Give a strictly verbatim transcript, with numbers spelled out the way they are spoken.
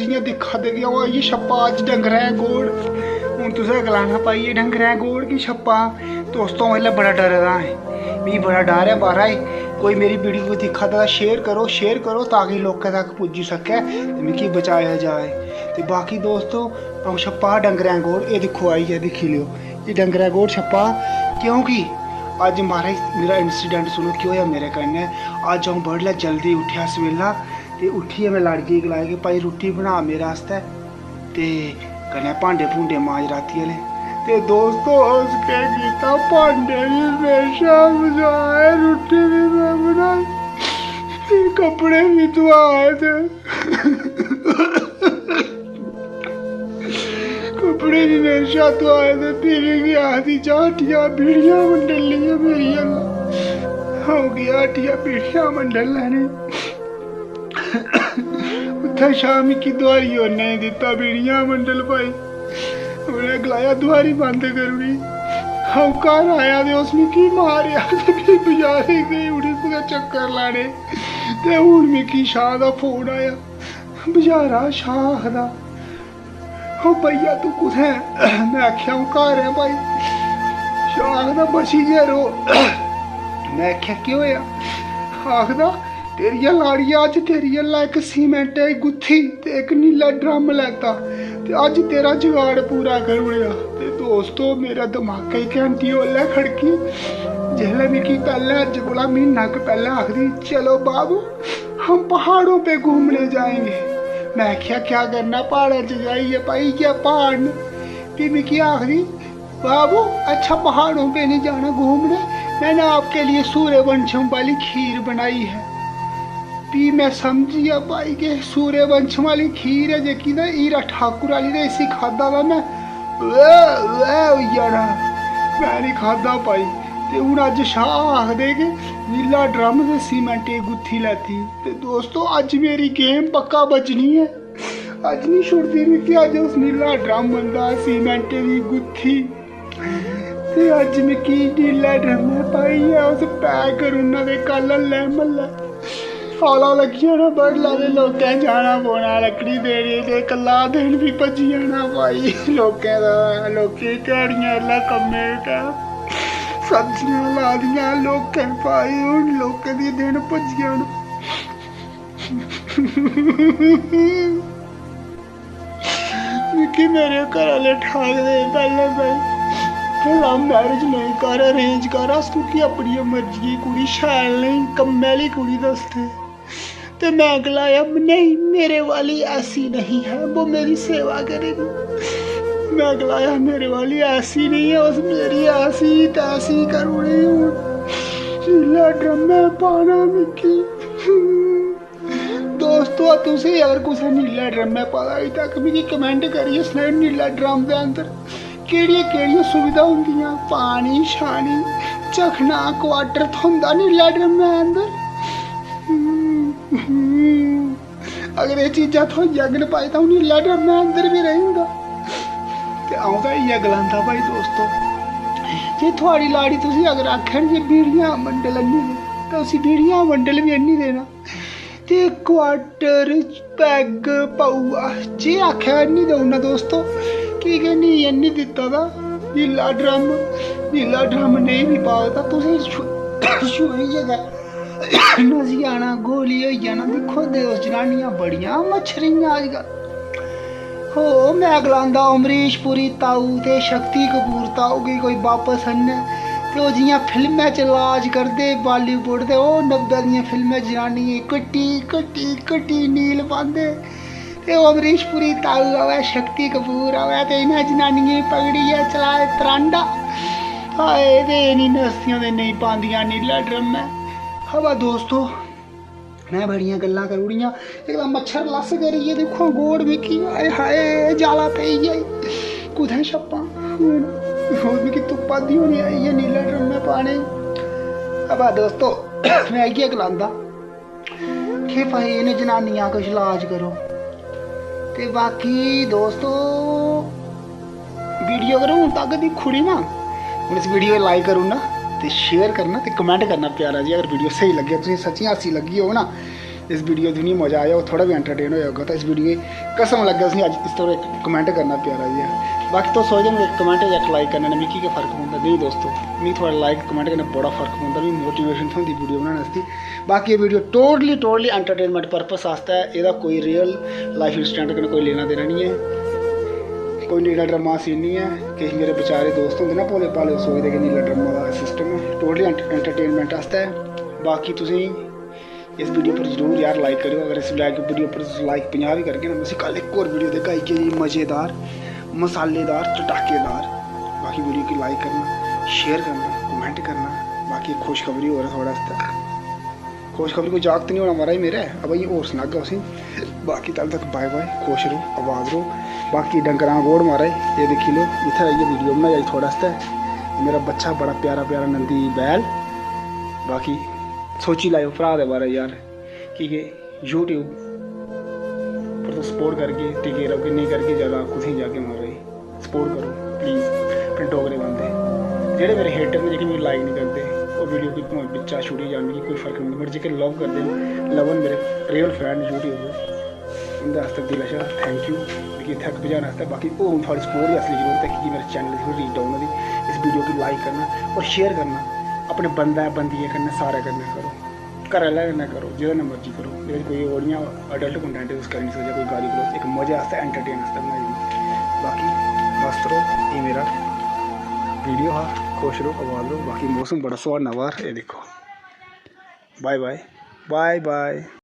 जियां दिक्खा दे कि ओह् आई छप्पा अज्ज डंगरें गोड़। हून तुसें गलाना, "भाई, एह् डंगरें गोड़ की छप्पा?" दोस्तो, अ'ऊं इसलै बड़ा डरे दा ऐ, मिगी बड़ा डर ऐ बाह्रा गी। कोई मेरी वीडियो गी दिक्खा दा, share करो, share करो, ताकि लोकें तक पुज्जी सकै ते मिगी बचाया जाए। ते बाकी दोस्तो, अ'ऊं छप्पा डंगरें गोड़, एह् दिक्खो, आई गेआ, दिक्खी लेओ, एह् डंगरें गोड़ छप्पा। क्योंकि अज्ज, महाराज, मेरा incident सुनो, केह् होएआ मेरे कन्नै। अज्ज अ'ऊं बडलै जल्दी उट्ठेआ सवेला, ते उट्ठियै में लाड़ियै गी गलाया कि, "भाई, रुट्टी बना मेरे आस्तै ते कन्नै भांडे भूंडे मांज राती आह्ले।" ते दोस्तो, उस केह् कीता, भांडे बी म्हेशा मजाए, रुट्टी बी में बनाई, ते कपड़े बी धोआए ते कपड़े बी म्हेशा धोआए ते फ्ही मिगी आखदी, "जा हट्टिया बीड़ियां बंडल लेइयै मेरी आह्ला।" अ'ऊं गेआ हट्टिया बीड़ियां बंडल लैने। उत्थै शाम मिगी दुआरी उन्नै दित्ता बीड़ियां बंडल भाई। उ'नें गलाया, "दुआरी बंद करी ओड़ी।" अ'ऊं घर आया ते उस मिगी मारेआ ते फ्ही बजारै गेई उठी कुतै चक्कर लाने। ते हून मिगी शाह दा फोन आया, बजारा शाह आखदा, "ओ भैया, तूं कुत्थै ऐं?" में आखेआ, "अ'ऊं घर ऐं भाई।" शाह आखदा, "बची गै र'वो।" में आखेआ, "केह् होएआ?" आखदा, "तेरिया लाड़िया अज्ज तेरी अल्ला इक सीमेंटै दी गुत्थी ते इक नीला ड्रम लैता ते अज्ज तेरा जुगाड़ पूरा करी ओड़ेआ।" ते दोस्तो, मेरे दमाकै च घैंटी उसलै खड़की, जिसलै मिगी पैह्लें, अज्ज कोला म्हीना इक पैह्लें आखदी, "चलो बाबू, हम पहाड़ों पे घूमने जाएंगे।" में आखेआ, "क्या करना प्हाड़ें च जाइयै, भाई, इ'यै प्हाड़ न।" फ्ही मिगी आखदी, "बाबू, अच्छा, पहाड़ों पे नहीं जाना घूमने, मैंने आपके लिए सूर्यवंशम वाली खीर बनाई है।" फ्ही में समझी गेआ, भाई, कि सूर्यवंशम आह्ली खीर ऐ जेह्की, ते हीरा ठाकुर आह्ली, ते इसी खाद्धा तां में वै, वै होई जाना। में निं खाद्धा, भाई। ते हून अज्ज शाह आखदे कि नीला ड्रम ते सीमेंटे दी गुत्थी लैती। ते दोस्तो, अज्ज मेरी गेम पक्का बज्जनी ऐ। अज्ज निं छुड़दी मिगी, अज्ज उस नीला ड्रम बनदा, सीमेंटे दी गुत्थी। ते अज्ज मिगी नीला ड्रमै पाइयै उस पैक करी ओड़ना ते कल हल्लै म्हल्लै आला लग्गी जाना बडलै ते लोकें जाना पौना लकड़ी देने ते कल्ला दिन बी भज्जी जाना भाई लोकें दा। लोकें ध्याड़ियां आह्ला कम्मै दा सब्जियां ला दियां लोकें भाई, हून लोकें दे दिन भज्जी जाना। मिगी मेरे घरै आह्ले ठाकदे पैह्लें भाई, "तूं लव मैरिज नेईं कर, अरेंज कर, अस तुगी अपनी मर्जी दी कुड़ी, शैल नेईं, कम्मै आह्ली कुड़ी दसदे।" ते में गलाया, "नहीं, मेरे वाली ऐसी नहीं है, वो मेरी सेवा करेगी।" में गलाया, "मेरे वाली ऐसी नहीं है, उस मेरी ऐसी तैसी करी ओड़ी हून। नीला ड्रमै पाना मिगी।" दोस्तो, तुसें अगर कुसै नीला ड्रमै पाए दा अजें तक, मिगी कमैंट करियै सनाओ, नीला ड्रम दे अंदर केह्ड़ियां केह्ड़ियां सुविधां होंदियां, पानी शानी, चखना, क्वार्टर थ्होंदा नीला ड्रमै अंदर? अगर एह् चीजां थ्होई जाङन भाई, तां नीला ड्रमै अंदर बी रेही जंदा। ते अ'ऊं तां इ'यै गलांदा भाई दोस्तो, जे थुआढ़ी लाड़ी तुसें अगर आखै जे बीड़ियां बंडल आह्नी दे, तां उसी बीड़ियां बंडल बी आह्नी देना। ते क्वार्टर, पैग, पौआ, जे आखै आह्नी देई ओड़ना दोस्तो। की के नेईं आह्नी दित्ता दा नीला ड्रम, नीला ड्रम नेईं बी पाग तां तुसें छु-, छुइयै गै नसी जाना, गोली होई जाना। दिक्खो ते तुस, जनानियां बड़ियां मच्छरियां अजकल। हो, में गलांदा, अमरीश पुरी ताऊ ते शक्ति कपूर ताऊ गी कोई बापस आह्नै। ते ओह् जि'यां फिल्मै च लाज करदे बालीवुड दे, ओह् नब्बै दियें फिल्में जनानियें कट्टी, कट्टी, कट्टी नील पांदे। ते ओह् अमरीश पुरी ताऊ आवै, शक्ति कपूर आवै ते इ'नें जनानियें गी पकड़ियै चलाए त्रांडा। हाए, ते एह् निं नसदियां ते नेईं पांदियां नीला ड्रमै। अवा दोस्तो, में बड़ियां गल्लां करी ओड़ियां। इक तां मच्छर लस्स करियै दिक्खो, गोड़ मिगी, हाय हाय, जाला पेई गेआ ई। कुत्थै छप्पां हून? हून मिगी तुप्पा दी होनी आई ऐ नीला ड्रमै पाने गी। अबा दोस्तो, में इ'यै गलांदा कि भाई, इ'नें जनानियां किश लाज करो। ते बाकी दोस्तो, वीडियो अगर हून तक दिक्खी ओड़ी ना, हून इस वीडियो गी like करी ओड़ना ते share करना ते comment करना प्यारा जी। अगर वीडियो स्हेई लग्गेआ, तुसें सच्चियां हासी लग्गी होग ना, इस वीडियो च तुसेंगी मजा आया होग, थोह्ड़ा बी एंटरटेन होआ होगा, तां इस वीडियो गी कसम लग्गै तुसेंगी अज्ज इस तरह इक कमेंट करना प्यारा जेहा। बाकी तुस सोचदे हो इक कमेंट जां इक लाइक करने कन्नै मिगी केह् फर्क पौंदा? नेईं दोस्तो, मिगी थुआढ़े लाइक कमेंट कन्नै बड़ा फर्क पौंदा, मिगी मोटिवेशन थ्होंदी वीडियो बनाने आस्तै। बाकी एह् video totally totally entertainment purpose आस्तै ऐ, एह्दा कोई रियल लाइफ इंसिडेंट कन्नै कोई लेना देना निं ऐ। कोई नीला ड्रामा सीन निं ऐ। किश मेरे बेचारे दोस्त होंदे ना भोले भाले, ओह् सोचदे कि नीला ड्रामा दा सिस्टम ऐ, टोटली एंटरटेनमेंट आस्तै ऐ। बाकी तुसेंगी इस वीडियो पर जरूर यार लाइक करेओ। अगर इस लाइक वीडियो पर तुस लाइक पंजाह् बी करगे ना, उसी कल इक होर वीडियो देगा इ'यै जेही मज़ेदार, मसालेदार, चटाकेदार। बाकी वीडियो गी लाइक करना, शेयर करना, कमेंट करना। बाकी इक खुशखबरी होर ऐ थुआढ़े आस्तै। खुशखबरी, कोई जागत निं होना महाराज मेरे, अबा इ'यां होर सनागा उसी। बाकी तल तक बाय बाय, खुश रहो, आबाद रहो। बाकी डंगरां गोड़ महाराज, एह् दिक्खी लैओ, इत्थै आइयै वीडियो बनाई अज्ज थुआढ़े आस्तै। मेरा बच्चा बड़ा प्यारा प्यारा नंदी बैल। बाकी सोची लैओ भ्राऽ दे बारे यार, की के YouTube पर तुस सपोर्ट करगे, टिके रौह्गे, नेईं करगे जैदा, कुत्थें जागे महाराज? सपोर्ट करो प्लीज अपने डोगरे बंदे। जेह्ड़े मेरे हेटर न, जेह्के मिगी लाइक निं करदे, ओह् वीडियो गी भामें बिच्चा छुड़ी जान, मिगी कोई फर्क निं पौंदा। बट जेह्के लव करदे न, लव न मेरे रियल फैन YouTube पर, उं'दे आस्तै दिलै शा थैंक यू मिगी इत्थै तक पजाने आस्तै। बाकी हून थुआढ़ी सपोर्ट दी असली जरूरत ऐ, की मेरे चैनल दी थोह्ड़ी रीच डाउन होई दी। इस वीडियो गी लाइक करना और शेयर करना, अपने बंदा बंदियें कन्नै, सारे कन्नै करो, घरै आह्लें कन्नै करो, जेह्दे कन्नै मर्जी करो। एह्दे च कोई ओह् निं ऐ, अडल्ट कंटेंट तुस करी निं सकदे, कोई गाली गलौज, इक मजे आस्तै, एंटरटेन आस्तै बनाई दी। बाकी मस्त रहो, एह् मेरा वीडियो हा, खुश रहो, आबाद रहो। बाकी मौसम बड़ा सुहाना बाह्र, एह् दिक्खो। Bye bye, bye by.